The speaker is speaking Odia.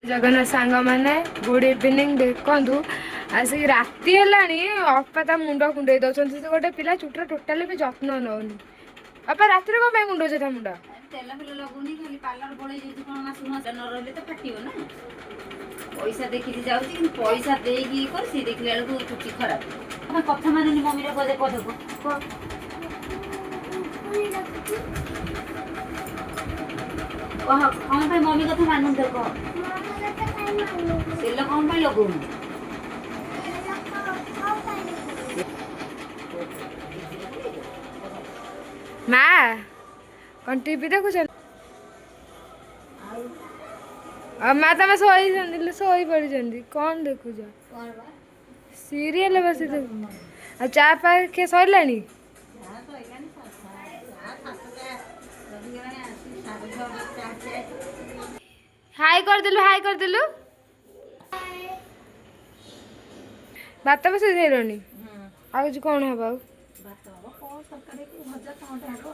ଜଗନ୍ନାଥ ସାଙ୍ଗମାନେ, ଗୁଡ୍ ଇଭିନିଂ। ଦେଖନ୍ତୁ, ଆସିକି ରାତି ହେଲାଣି, ଅପା ତା ମୁଣ୍ଡ କୁଣ୍ଡେଇ ଦଉଛନ୍ତି। ସେ ଗୋଟେ ପିଲା ଚୁଟିର ଟୋଟାଲି ବି ଯତ୍ନ ନଉନି। ଅପା, ରାତିରେ କଣ ପାଇଁ କୁଣ୍ଡଉଛ ତା ମୁଣ୍ଡ? ତେଲ ଫେଲ ଲଗଉନି, ଖାଲି ପାର୍ଲର ପଳେଇ ଯାଉଛି। କଣ ମାସକୁ ମାସ ନ ରହିଲେ ତ ଫାଟିବ ନା। ପଇସା ଦେଖିକି ଯାଉଛି, କିନ୍ତୁ ପଇସା ଦେଇକି ଇଏ କରିଛି, ଦେଖିଲା ବେଳକୁ ଚୁଟି ଖରାପ। ତମେ କଥା ମାନୁନି ମମିର। କହ, କହ, କହ। କହ, କଣ ପାଇଁ ମମି କଥା ମାନୁନି ତ? କହ, ତେଲ କଣ ପାଇଁ ଲଗଉନି? ମା କଣ ଟିଭି ଦେଖୁଛନ୍ତି? ଆଉ ମା, ତମେ ଶୋଇଛନ୍ତି, ଶୋଇ ପଡିଛନ୍ତି, କଣ ଦେଖୁଛ? ସିରିଏଲ ବସି ଦେଖ। ଆଉ ଚା ଫା ଖିଆ ସରିଲାଣି? ହାଇ କରିଦେଲୁ, ହାଇ କରିଦେଲୁ। ଭାତ ବସେଇ ସାରିଲଣି? ଆଉ କିଛି କଣ ହବ ଆଉ? ଭାତ ହବ, କଣ ତରକାରୀ କି ଭଜା କଣଟେ ହବ।